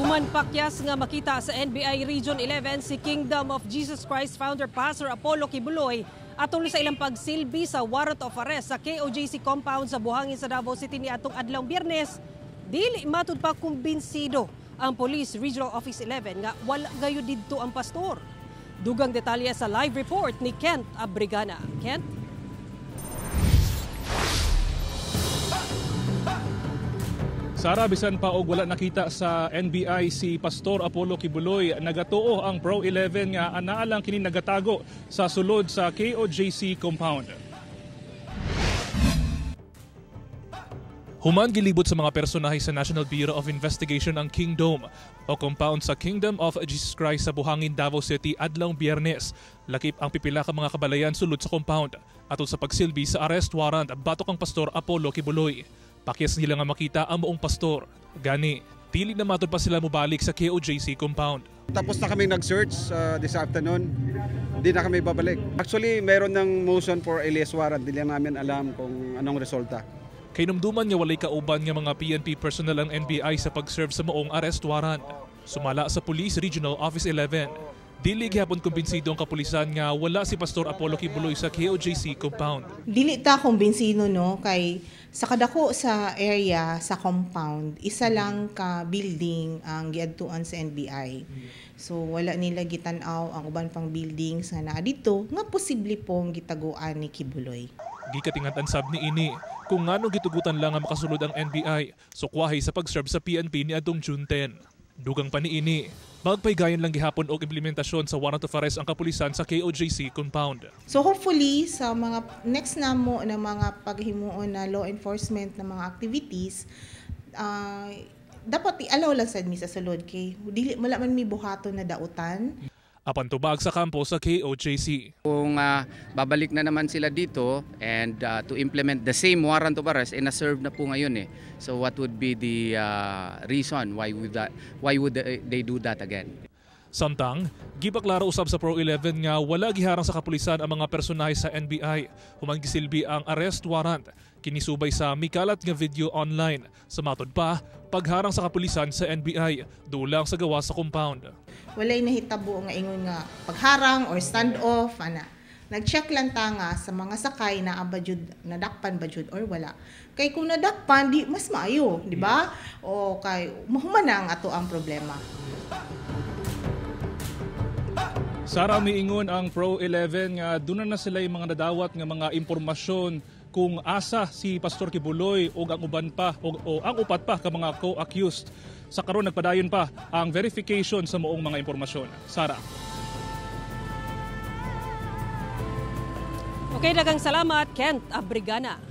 Human pakyas nga makita sa NBI Region 11 si Kingdom of Jesus Christ founder Pastor Apollo Quiboloy atol sa ilang pagsilbi sa warrant of arrest sa KOJC compound sa Buhangin sa Davao City niadtong adlaw Biyernes, dili matud pa kumbinsido ang Police Regional Office 11 nga wala gayud didto ang pastor. Dugang detalye sa live report ni Kent Abrigana. Kent? Sara, bisan pa og wala nakita sa NBI si Pastor Apollo Quiboloy, nagatuo ang Pro 11 nga anaa lang kini nagatago sa sulod sa KOJC compound. Human gilibot sa mga personahe sa National Bureau of Investigation ang Kingdom o compound sa Kingdom of Jesus Christ sa Buhangin, Davao City adlawng Biyernes. Lakip ang pipila ka mga kabalayan sulod sa compound atol sa pagsilbi sa arrest warrant batok ang Pastor Apollo Quiboloy. Pakyas nila nga makita ang buong pastor. Gani, dili na matud pa sila mobalik sa KOJC compound. Tapos na kami nag-search this afternoon. Hindi na kami babalik. Actually, meron ng motion for alias warrant. Hindi lang namin alam kung anong resulta. Kahinumduman nga walay kauban nga mga PNP personnel ang NBI sa pag-serve sa maong arrest warrant. Sumala sa Police Regional Office 11. Dili gihapon kumbinsido ang kapulisan nga wala si Pastor Apollo Quiboloy sa KOJC compound. Dili ta kumbinsido, no, kay sa kadako sa area sa compound, isa lang ka building ang giadtuan sa NBI. So wala nila gitan-aw ang uban pang buildings nga naa didto nga posible pong gitaguan ni Quiboloy. Gikatingatan sab ni ini kung ngano gitugutan lang nga makasulod ang NBI sukwahi sa pag-serve sa PNP niadtong June 10. Dugang pa niini, magpaygayon lang gihapon og implementasyon sa warrant of arrest ang kapulisan sa KOJC compound. So hopefully sa mga next namo na mga paghimuon na law enforcement na mga activities, dapat i-allow lang sad mi sa sulod kay dili wala man mi buhaton na dautan. Apan tubag sa kampo sa KOJC. Kung babalik na naman sila dito and to implement the same warrant of arrest, eh, na-serve na po ngayon eh. So what would be the reason why would they do that again? Samtang, gipaklaro usab sa Pro 11 nga wala giharang sa kapulisan ang mga personahe sa NBI human gisilbi ang arrest warrant. Kinisubay sa mikalat nga video online. Sa matod pa, pagharang sa kapulisan sa NBI dulang sa gawa sa compound. Walay nahitabo nga ingon nga pagharang or stand off ana. Nag-check lang ta nga sa mga sakay na ba jud nadakpan ba jud or wala. Kay kung nadakpan di mas maayo, di ba? O kay mahuman na ang ato ang problema. Sara, miingon ang Pro 11 nga duna na sila yung mga nadawat nga mga impormasyon kung asa si Pastor Quiboloy o ang uban pa o ang upat pa ka mga co-accused. Sa karon nagpadayon pa ang verification sa moong mga impormasyon. Sara. Okay, daghang salamat Kent Abrigana.